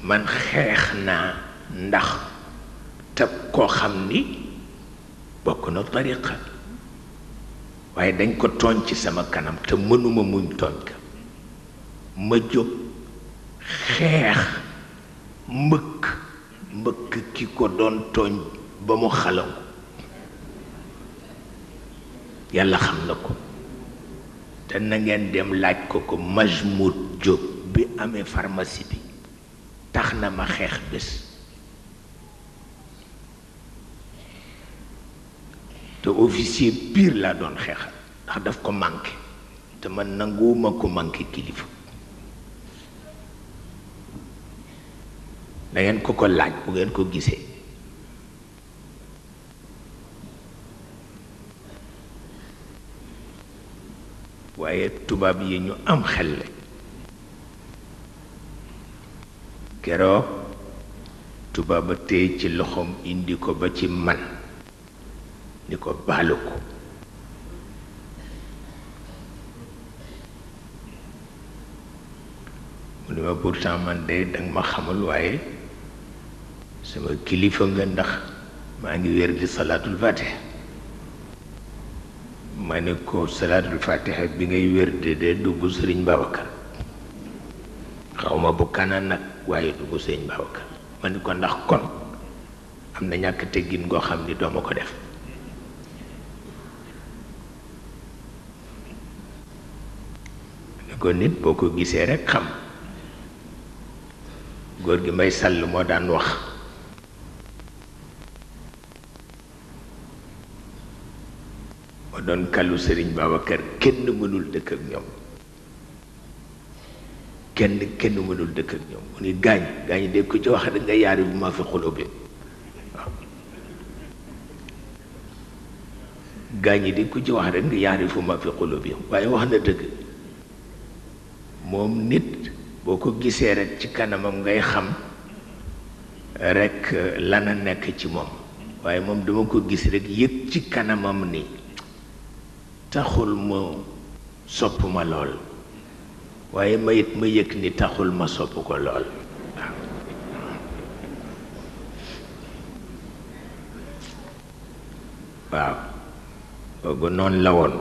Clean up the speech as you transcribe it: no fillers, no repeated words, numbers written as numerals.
man xeex naa ndax tab koo xam ni bokk na tariqa waaye dañ ko tooñ ci sama kanam te mënuma muñ tooñ ka ma jóg xeex mbëkk ki ko doon tooñ ba mu xalangu yàlla xam na ko te na ngeen dem laaj ko ko Majmoud Diop bi amee pharmacie bi tax na ma xeex bés te officier pire laa doon xeexal ndax daf ko manqué te man nanguwuma ko manqué kilifa da ngeen ko laaj bu ngeen ko gisee waaye tubaab yi ñu am xel la keroog tubaaba téye ci loxoom indi ko ba ci man ni ko baalu ko mu ni ma pourtant man de danga ma xamul waaye sama kilifa nga ndax maa ngi wér di salaatul fatiha ma ne ko salaatul fatiha bi ngay wér de dugg sëriñ Babacar xawma bu kana nag waaye dugg sëriñ Babacar ma ne ko ndax kon am na ñàkk teggin goo xam ni dooma ko def ne ko nit boo ko gisee rekk xam góor gi may sàll moo daan wax moo doon kàllu sëriñ Babacar kenn mënul dëkk ak ñoom kenn mënul dëkk ak ñoom mu ni gaañ de ku ci wax rek nga yaari bu ma fi xuloo bi waaw gaañ de ku ci wax rek nga yaari fu ma fi xuloo bi waaye wax na dëgg moom nit boo ko gisee rek ci kanamam ngay xam rek lana nekk ci moom waaye moom dama ko gis rek yëg ci kanamam ni taxul ma sopp ma lool waaye ma yëg ni taxul ma sopp ko lool waaw boobu noonu la woon